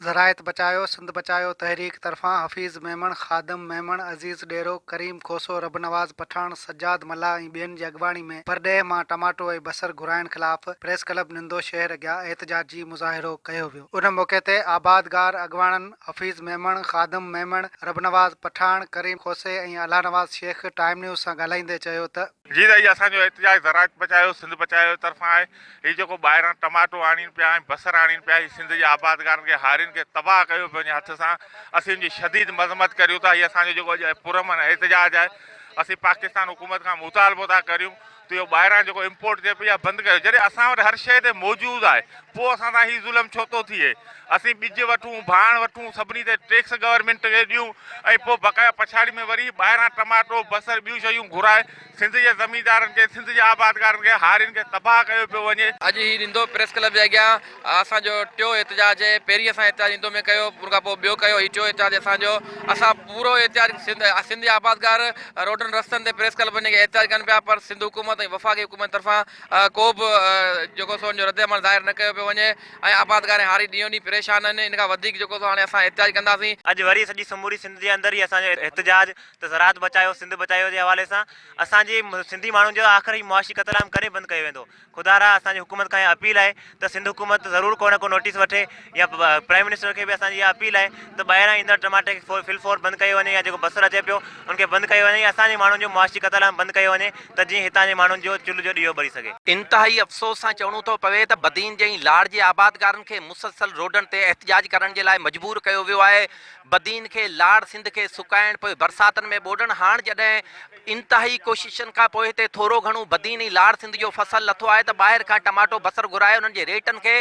زراعت بچايو سنڌ بچايو تحريڪ طرفان حفيظ ميمڻ، خادم ميمڻ، عزيز ڏيرو، ڪريم کوسو، ربنواز پٺاڻ، سجاد ملاح ۽ ٻين جي اڳواڻي ۾ پرڏيهه مان ٽماٽو ۽ بصر گهرائڻ خلاف پريس ڪلب نندو شهر اڳيان احتجاجي مظاهرو ڪيو ويو. ان موقعي تي آبادگار اڳواڻن حفيظ ميمڻ، خادم ميمڻ، ربنواز پٺاڻ، ڪريم کوسي ۽ الله نواز شيخ ٽائيم نيوز سان ڳالهائيندي چيو ته، جي ته هي اسان جو احتجاج زراعت بچايو سنڌ بچايو جي طرفان آهي. هي جيڪو ٻاهران ٽماٽو آڻين پيا ۽ بصر آڻين پيا هي سنڌ جي آبادگارن کي هارين کي تباهه ڪيو پيو وڃي هٿ سان اسين ان جي شديد مذمت ڪريون ٿا هي اسان جو جيڪو اڄ پرامن احتجاج آهي اسين پاڪستان حڪومت کان مطالبو ٿا ڪريون ته اهو ٻاهران جيڪو امپورٽ ٿئي پئي اها بند ڪريو جڏهن اسان وٽ هر شيء تي موجود آهي پوء اسان سان هي ظلم ڇو ٿو ٿئي اسين ٻج وٺون ڀاڻ وٺون سڀني تي ٽيڪس گورنمينٽ کي ڏيون ۽ پوء بقايا پڇاڙي ۾ وري ٻاهران ٽماٽو بصر ٻيون شيون گهرائي سنڌ جي زميندارن کي سنڌ جي آبادگارن کي هارين کي تباهه ڪيو پيو وڃي. اڄ هي نندو پريس ڪلب جي اڳيان اسان جو ٽيو احتجاج آهي پهرين اسان احتجاج نندو ۾ ڪيو ان کان پوء ٻيو ڪيو هي ٽيو احتجاج اسان جو اسان پورو احتجاج سنڌ سنڌ جا آبادگار روڊن رستن تي پريس ڪلبن جي احتجاج ڪن پيا پر سنڌ حڪومت ۽ وفاقي حڪومت طرفان ڪو به جيڪو سو ان جو رد عمل ظاهر نه ڪيو پيو وڃي ۽ آبادگار ۽ هاري ڏينهون ڏينهن پريشان آهن ان کان وڌيڪ جيڪو سو هاڻي اسان احتجاج ڪنداسين. اڄ وري سڄي سموري سنڌ جي اندر هي اسان جو احتجاج ته زراعت بچايو سنڌ بچايو جي حوالي سان اسان جي سنڌي ماڻهن جو آخر هي معاشي قتل عام ڪڏهن بند ڪيو ويندو خدا را اسان جي حڪومت کان اها اپيل آهي ته سنڌ حڪومت ضرور ڪو نه ڪو نوٽيس وٺي يا پرائيم منسٽر کي به اسان جي اها اپيل آهي ته ٻاهران ايندڙ ٽماٽي کي فل فور بند ڪيو وڃي يا جيڪو بصر اچي پيو ان کي بند ڪيو وڃي يا اسان جي ماڻهن جو معاشي قتل عام بند ڪيو وڃي ته جيئن هتان جي ماڻهن جو چلهه جو ڏيئو ٻري سگهي. انتهائي افسوس سان چوڻو ٿو پوي ته بدين جي ۽ لاڙ جي آبادگارن کي مسلسل روڊن تي احتجاج ڪرڻ جي لاء مجبور ڪيو ويو آهي بدين کي لاڙ سنڌ کي سڪائڻ پوء برساتن ۾ ٻوڏڻ هاڻ جڏهن انتهائي ڪوششن کان پوء هتي ٿورو گهڻو بدين ۽ لاڙ سنڌ جو فصل لٿو آهي ته ٻاهر کان ٽماٽو بصر گهرائي انهن جي ريٽن کي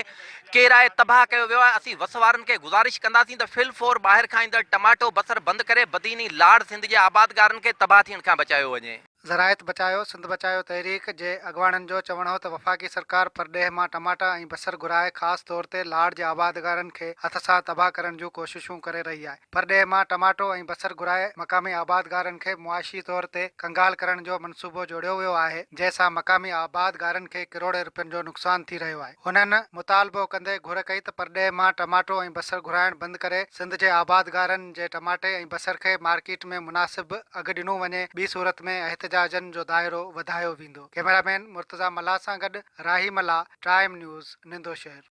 ڪيرائي تباهه ڪيو ويو آهي اسين وس وارن کي گذارش ڪنداسين ته فل فور ٻاهر کان ايندڙ ٽماٽو بصر بند ڪري بدين ۽ لاڙ سنڌ جي آبادگارن کي تباهه ٿيڻ کان بچايو وڃي. زراعت بچايو سنڌ بچايو تحريڪ جي اڳواڻن جو چوڻ هو ته وفاقي سرڪار پرڏيهه مان ٽماٽا ۽ بصر گهرائي خاص طور تي لاڙ جي آبادگارن کي هٿ سان تباهه ڪرڻ جون ڪوششون ڪري رهي آهي، پرڏيهه مان ٽماٽو ۽ بصر گهرائي مقامي آبادگارن کي معاشي طور تي ڪنگال ڪرڻ جو منصوبو جوڙيو ويو آهي، جنهن سان مقامي آبادگارن کي ڪروڙين رپين جو نقصان ٿي رهيو آهي. هنن مطالبو ڪندي گهر ڪئي ته پرڏيهه مان ٽماٽو ۽ بصر گهرائڻ بند ڪري سنڌ جي آبادگارن جي ٽماٽي ۽ بصر کي مارڪيٽ ۾ مناسب اگهه ڏنو وڃي، ٻي صورت ۾ احتجاجن جو دائرو وڌايو ويندو. ڪئميرا مين مرتضيٰ ملاح سان گڏ راهي ملاح، ٽائيم نيوز، نندو شهر.